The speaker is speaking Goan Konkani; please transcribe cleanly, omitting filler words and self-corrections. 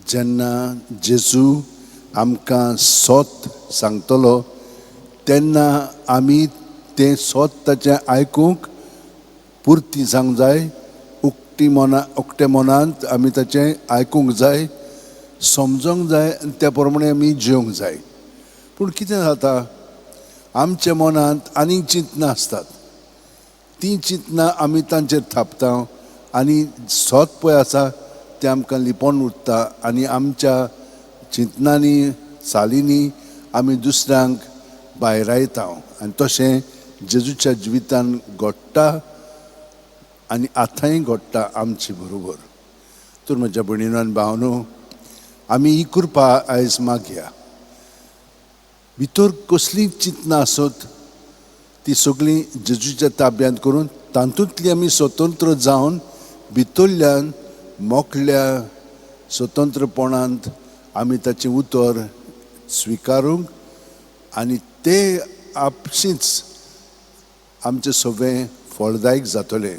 जेन्ना जेजू आमकां सोत सांगतलो तेन्ना आमी तें सोत ताचें आयकूंक पुरती जावंक जाय. उक्ती मना, उक्ते मनांत आमी ताचें आयकूंक जाय, समजोंक जाय आनी त्या प्रमाणे आमी जिवंक जाय. पूण कितें जाता, आमच्या मनांत आनीक चिंतनां आसतात. तीं चिंतनां आमी तांचेर थापता आनी सोत पळय आसा तें आमकां लिपोवन उरता आनी आमच्या चिंतनांनी चालींनी आमी दुसऱ्यांक भायरायता. आनी तशें जेजूच्या जिवितान घडटा आनी आतांय घडटा आमचे बरोबर. तर म्हज्या भयणीनो आनी भावनो, आमी ही कृपा आयज मागया. भितर कसलीं चिंतनां आसत ती सगळीं जेजूच्या ताब्यांत करून तातूंतली आमी स्वतंत्र जावन भितरल्यान मोकल्या स्वतंत्रपणांत आमी ताचें उतर स्विकारूंक आनी ते आपशींच आमचें सगळें फळदायक जातलें.